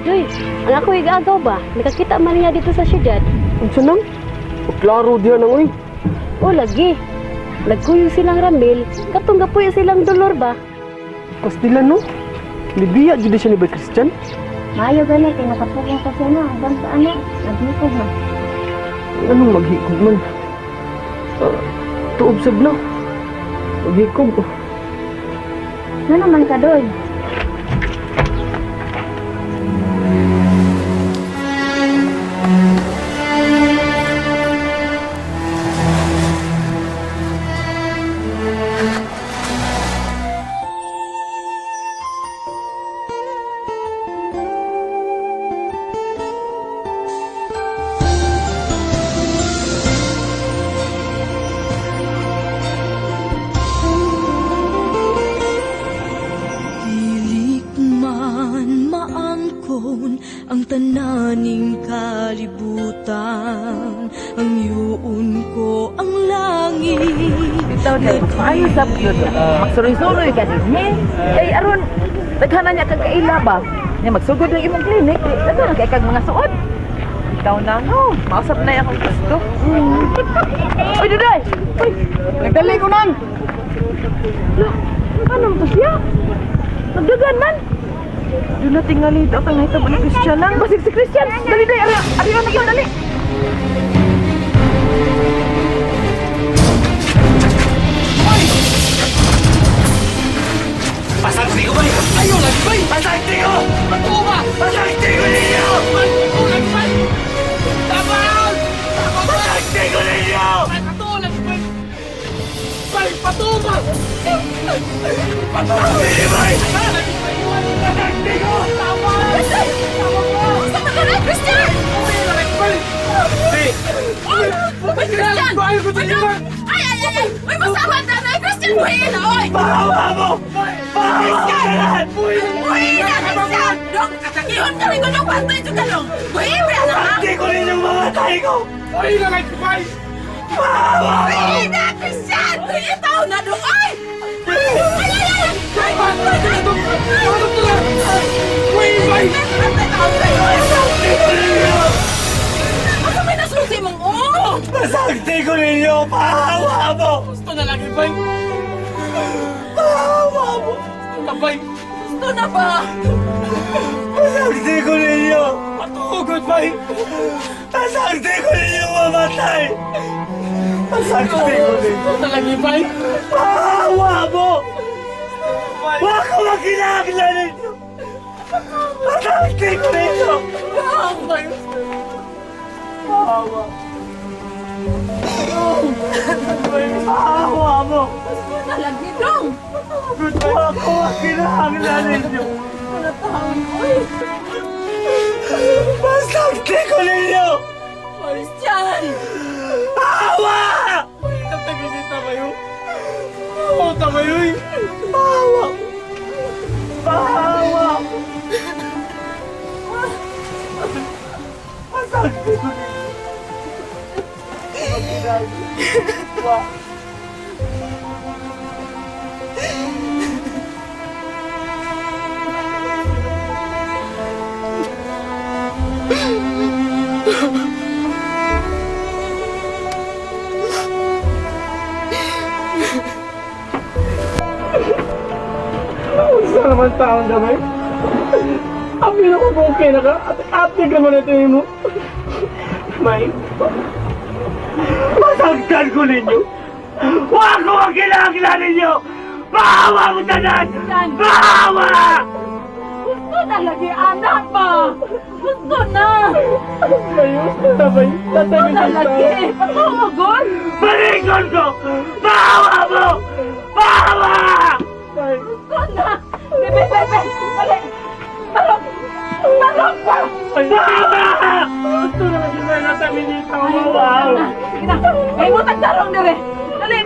Uy, ang ako igagaw ba? Nakakita man niya dito sa syudad. Unsa nang? Klaro diha nang oy. O lagi. Nagkuyog silang ramil, katong gapuyo silang dolor ba? Kastila no. Libiya jud siya ni Bay Christian. Maayo gani kay nakapugong ka siya na hanggang sa anak, naghikog na. Anong maghikog man? Tuob sab na. Maghikog. Na naman ka doy. Dili man maangkon ang tananing kalibutan, ang yuon ko ang langit. Bitaw na, maayo sa yun. Magsuroy-suroy ka din, he? Kay aron, daghanan niya kag kaila ba? Nya magsugod lang imong clinic, di daghanan kay kag mga suod. Bitaw na no, mausap na akong gusto. Uy, Duday! Uy, Nagdali ko nang. Lah, ano to siya? Nagdagan man. Doon na tingali ito kay nahitabo ni Christian lang. Basig si Christian. Dali, dali, ari, ari, ari, dali. Pasagti ko, bay! Ayaw lang, bay! Pasagti ko! Patuo ba? Pasagti ko ninyo! Patuo lang, bay! Tabang! Pasagti ko ninyo! Patuo lang, bay! Bay, patuo ba? Patuo ba, bay! Pasagti ko! Tabang! Basta ka na, Christian! Christian! Ay, ay, ay, ay! Uy, masama na na! Christian, buhiin na, oy! Pahawa mo! Pahawa ka lahat! Buhiin na, Christian! Dong, ihon ka rin ko nung pantay sa kalong! Buhiin mo na, ha? Pasagti ko ninyo mamatay ko! Pahawa mo! Buhiin na, Christian! Buhiin tao na, dong, ay! Ay, ay, ay! Ay, Pasagti ko ninyo! Ako may nasusi mong oo! Pasagti ko ninyo! Pahawa mo! Gusto na lang, bay! Pahawa mo! Tabay! Gusto na ba? Pasagti ko ninyo! Patugod, bay! Pasagti ko ninyo mamatay! Pasagti ko ninyo! Talaga bay. Pahawa mo! Huwag ko makinakla ninyo! Pasagti ko ninyo! Pahawa! Pahawa mo! Lagi, dong! Huwag ko makinakla ninyo! Pasagti ko ninyo! Christian! Pahawa! Pahawa! Pahawa! Pasagti ko ninyo! Unsa naman taon na bay? Abi na ko kung okay na ka at ate ka man ito mo. May Masaktan ko ninyo! Huwag ko ang kinakila ninyo! Pahawa mo tanan! Pahawa! Gusto na lagi, anak ba? Gusto na! Mayos na bay. Gusto na lagi! Patuogon! Balikon ko! Pahawa mo! Pahawa! Gusto na! Bebe, bebe! Bali! Barog! Barog pa! Pahawa! Gusto na lagi bay natabi dito. Wow! Sige na! Ay mo tagtarong dire! Dali,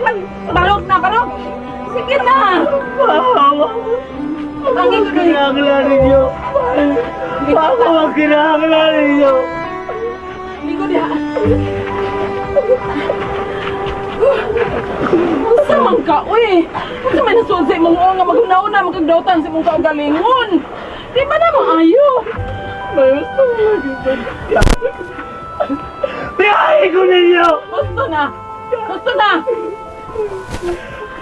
barog na, barog! Sige na! Pahawa mo! Ang ko doon. Kinakila ninyo! Pahawa ang kinakila ninyo! Ligo diha. Unsa man ka, uy? Unsa man nasuod sa imong nga maghuna-una magkagdawtan sa imong kaugalingon? Di ba na maayo? May gusto ko lagi ba? Biyahe ko ninyo! Gusto na! Gusto na!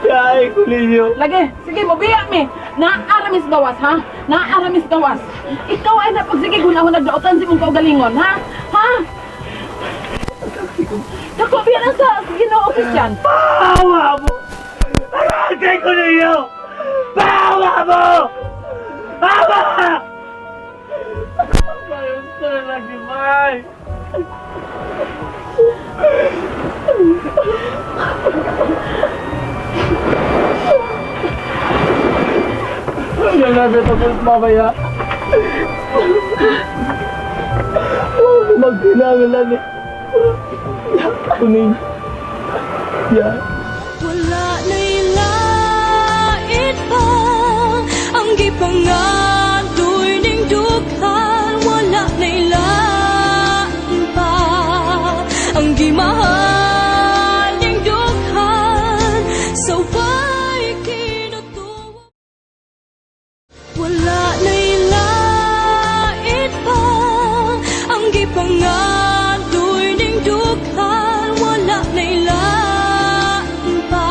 Biyahe ko ninyo! Lagi, sige, mobiya mi. Naaramis gawas, ha? Naaramis gawas. Ikaw ay napagsige gunahon nagdaotan si mong kaugalingon, ha? Ha? Dako biya na sa Ginoo Christian. Pahawa mo! Biyahe ko ninyo! Pahawa mo! Pahawa! May gusto na lagi, May! Yan namin tapos mamaya. Huwag mo magkinangalan eh. Kuning. Yan. Wala na'y lait pa ang gipangadoy ning dughan. Wala na'y lain pa ang gimahal ning dughan. Sa way kinutuwa. Wala na'y lait pa ang gipangadoy ning dughan. Wala na'y lain pa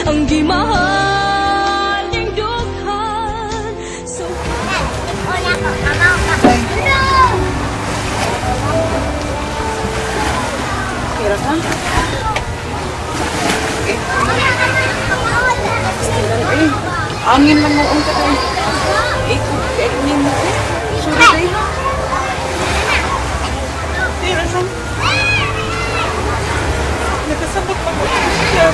ang gimahal ning dughan. So Angin lang mo ang katay. Ikot kay ni mo. Sorry day. Nakasabot pa ko siya.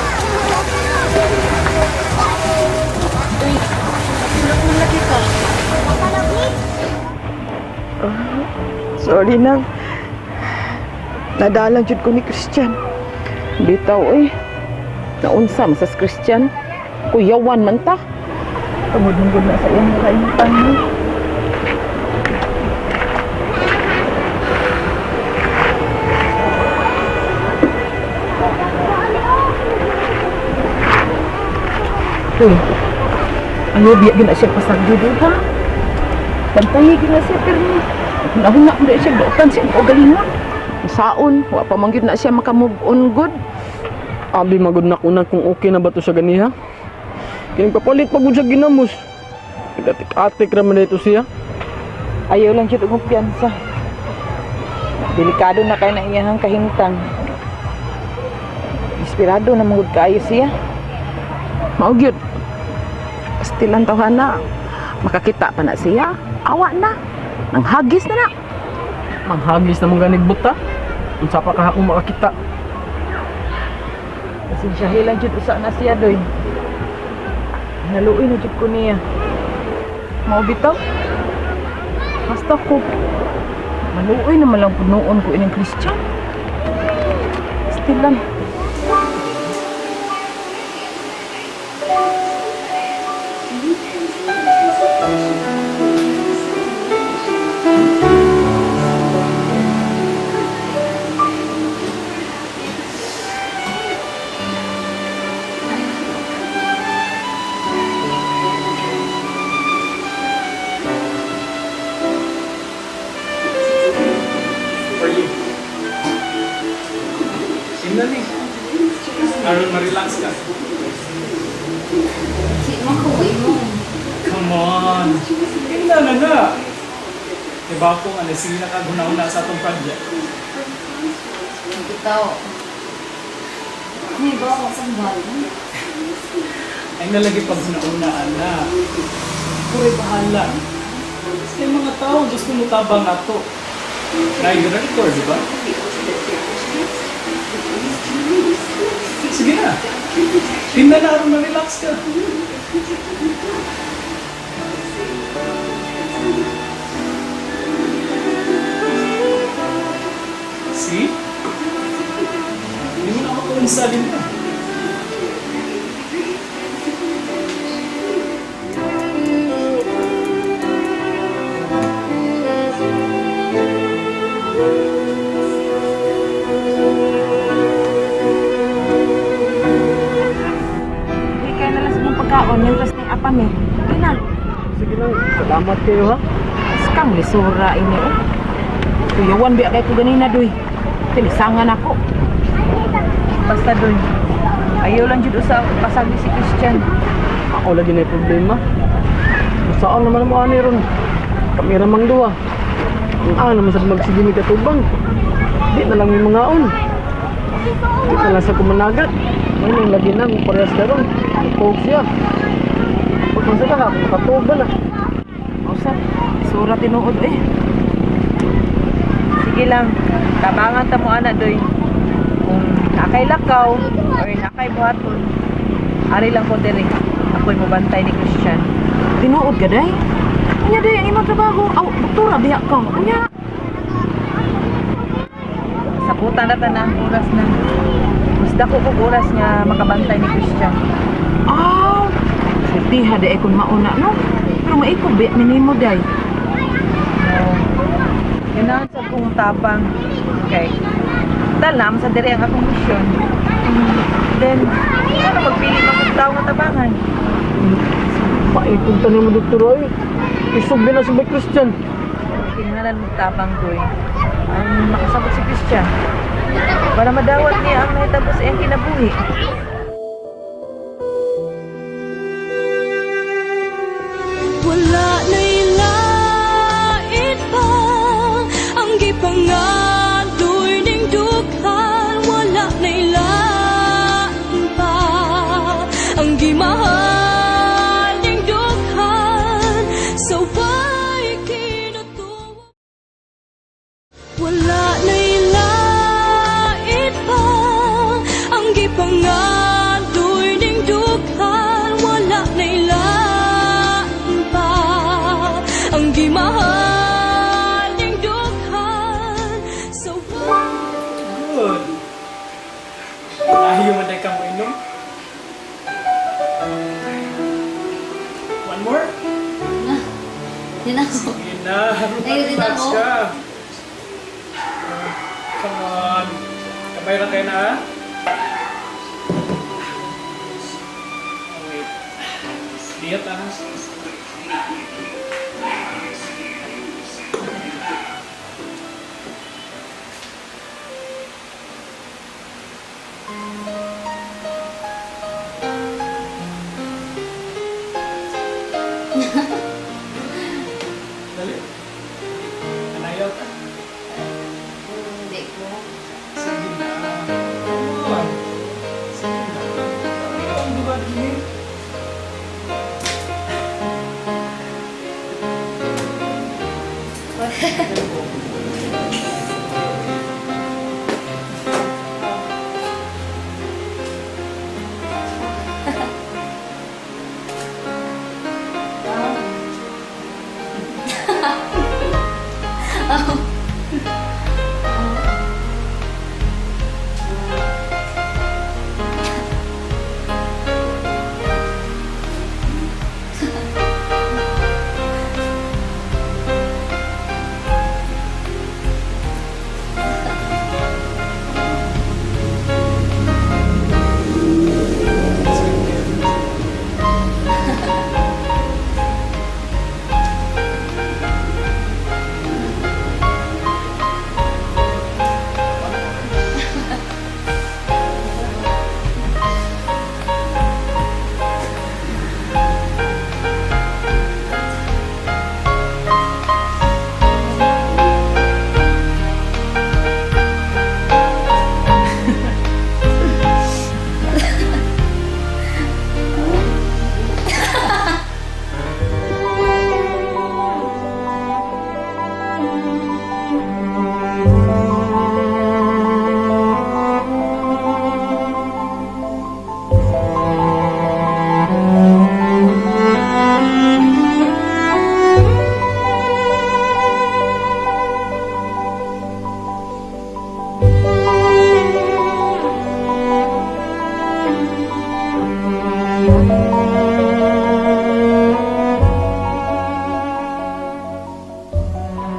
Sorry nang. Nadalang jud ko ni Christian. Bitaw eh. Naunsa man sa Christian. Kuyawan man ta. Tungod na sa iyang kaimpan mo. Uy, ano biya gina siya pasagyo doon ha? Bantayi gina siya pirmi. Nahuna mo na siya dautan siya kaugalingon. Saon, wa pa man gyud na siya makamove on good. Abi magud na kuna kung okay na ba to sa ganiha. Kini papalit pa gud siya ginamos. Nagatik-atik ra man dito siya. Ayaw lang jud og kumpiyansa. Delikado na kay na iyang kahimtang. Inspirado na mangud kaayo siya. Mao gyud. Pastilan tawhana. Makakita pa na siya. Awa na. Nanghagis na na. Manghagis na mong ganig buta. Unsa pa ka akong makakita. Pasensyahi lang jud usa na siya doy. Naluoy na jud ko niya. Mao bitaw. Basta ko. Maluoy na malang punoon ko ining Christian. Pastilan. For you. Simla ni. Aron ma-relax ka. Come on. Hindi na na. Diba kung ano, sige na kaguna-una sa atong project. Ikaw. May ba ako sa bayan? Ay nalagi pag una-unaan na. Puri bahala. Kasi yung mga tao gusto mo tabang ato. Na director, di ba? Sige na. Tingnan na aron ma-relax ka. See? Hindi mo na ako kaunsalin na. Hindi kayo na lang sa mong pagkaon. Mientras ni apa mi. Okay na. Sige lang, salamat kayo ha. Scam. Lisura ini oh. Kuyawan biya kay ko ganina doy. Tilisangan ako. Basta doy. Ayaw lang jud usa pasagdi si Christian. Ako lagi na problema. Saan naman mo ani ron? Kami ra mang duwa. Ang ano naman sa magsige mi katubang. Di na lang may mga on. Di na lang sa kumanagat. Ano lagi na mo parehas karon. Tuog siya. Pag sa ka, makatuog ba na? Usa, lisura tinuod eh. Sige lang, tabangan ta mo ana doy. Kung nakay lakaw or nakay buhaton, ari lang ko diri. Ako'y mobantay ni Christian. Tinuod ka day? Unya day ang imong trabaho. Aw, doktora biya ka. Unya. Sabutan na ta na ang oras na. Mas dako kog oras nga makabantay ni Christian. Aw, swertiha day kon mauna no. Pero maikog biya minimo day. No. Ganahan sa kong tapang. Okay. Talam sa diri ang akong misyon. Then, ano magpili man kong tao nga tabangan? Paikog tanin mo doktor ay. Isog na si Bay Christian. Kinahanglan mo tapang doy. Ang makasabot si Christian. Para madawat niya ang nahitabo sa iyang kinabuhi. Wala na'y lait pa ang gipangadoy ning dughan. Wala na'y lain pa ang gimahal ning dughan. Sa way kinatuwa. Wala na'y lait pa ang gipangadoy ning dughan. Wala na'y lain pa ang gimahal ning dughan. Sa way Good. Ayaw man ka mo inom. One more? Yun ako. Sige na. Ayaw din Relax ako. ka. Come on. Kabay lang kayo na ah. Oh, wait. Diet ah. Dali. Anayaw ka. Hindi ko. Sige na. Come on. Sige na. Ayaw ang duga din eh.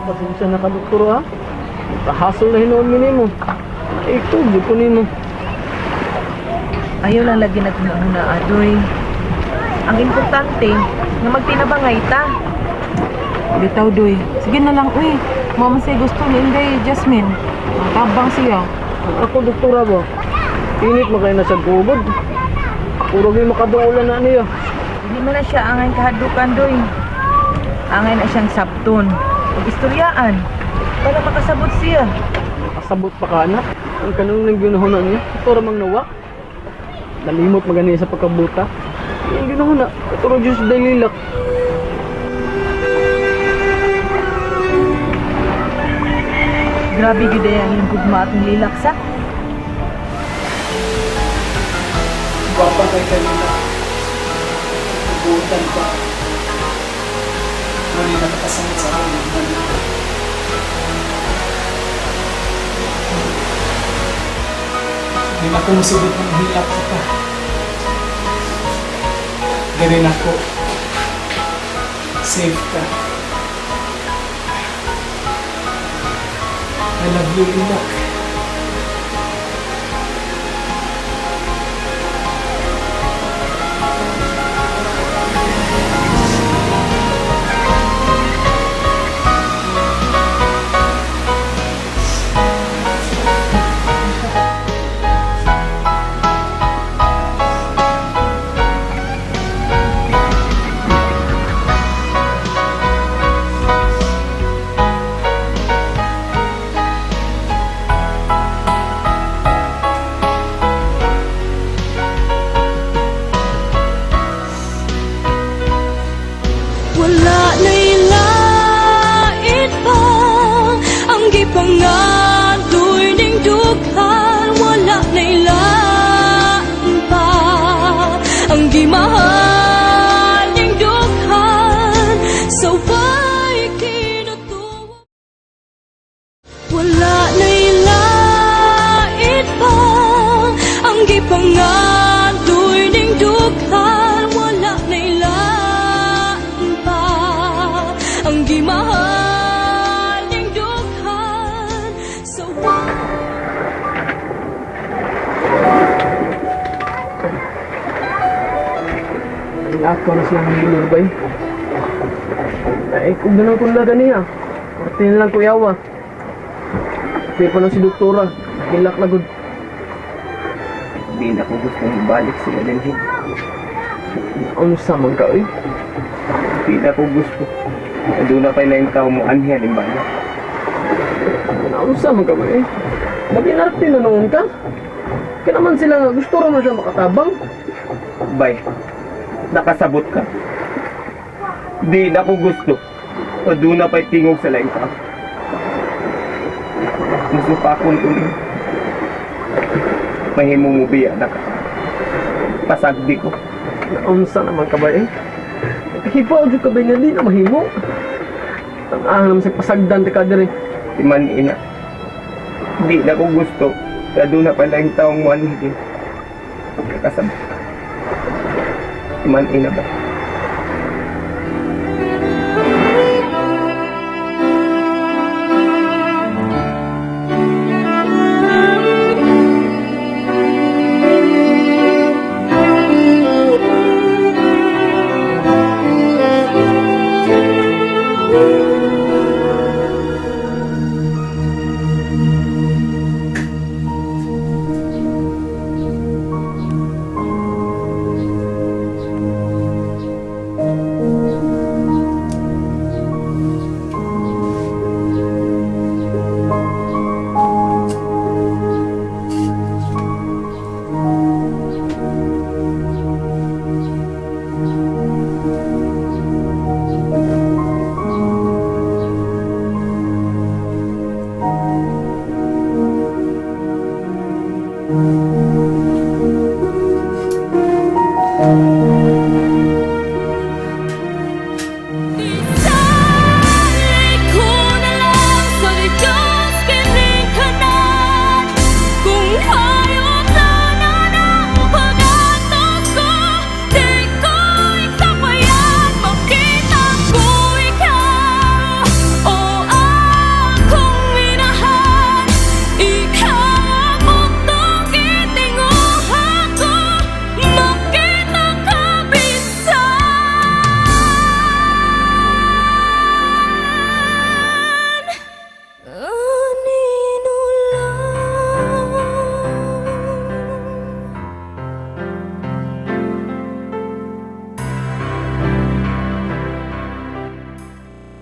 Pasensya na ka doktor ha. Kahasol na hinuon mi nimo. Naikog jud ko nimo. Ayaw lang lagi naghuna-huna, adoy. Ang importante, nga magtinabangay ta. Bitaw doy. Sige na lang uy. Mao man say gusto ni Inday Jasmine. Tabang siya. Ang ako, doktora ba? Init man kayo na sa gubod. Puro gyud makaduolan na niya. Hindi man na siya angay kahadukan doy. Angay na siyang sabton. Ug istoryaan para makasabot siya. Kasabot pa ka na. Ang kanong nang ginahon na niya. Ito ramang nawa. Nalimot magani sa pagkabuta. Ang ginahon na. Ito ro Diyos dalilak. Grabe gyud ay ang gugma atong lilak sa. Gwapa kay kanina. Buutan pa. Ngunit nakakasangit sa akin ang balik. Hindi na ako musugot ng hilak ko pa. Ganun ako. Safe ka. I love you, Ilak. Wala na'y lait pa ang gipangandoy ning dughan. Wala na'y lain pa ang gimahal ning dughan. Sa way kinutuwa. Wala na'y lait pa ang gipangandoy ning dughan. Wala na'y lain pa ang gimahal ning dughan. Sa way Nakaw na siya ng bulor bay. Ay, kung ganun kung laga niya. Korte na lang kuyawa. Pero pa na si doktora. Gilak na gud. Hindi na ko gusto ibalik sila din. Unsa man ka eh. Hindi na ko gusto. Doon na pala yung tao mo anhiyan, ibalik. Unsa man ka ba eh. Maginarte na noon ka. Kaya naman sila nga gusto raman siya makatabang. Bay, nakasabot ka. Di na ko gusto. O doon na pa'y tingog sa laing tao. Gusto pa akong tuloy. Mahimo mo biya na ka. Pasagdi ko. Unsa naman ka ba eh. Hipaw jud ka ba nga di na mahimo. Ang naman sa pasagdan ti ka diri. Iman ina. Di na ko gusto. Kaya doon na pala yung taong mo anhiyan. Nakasabot ka. Iman ina ba?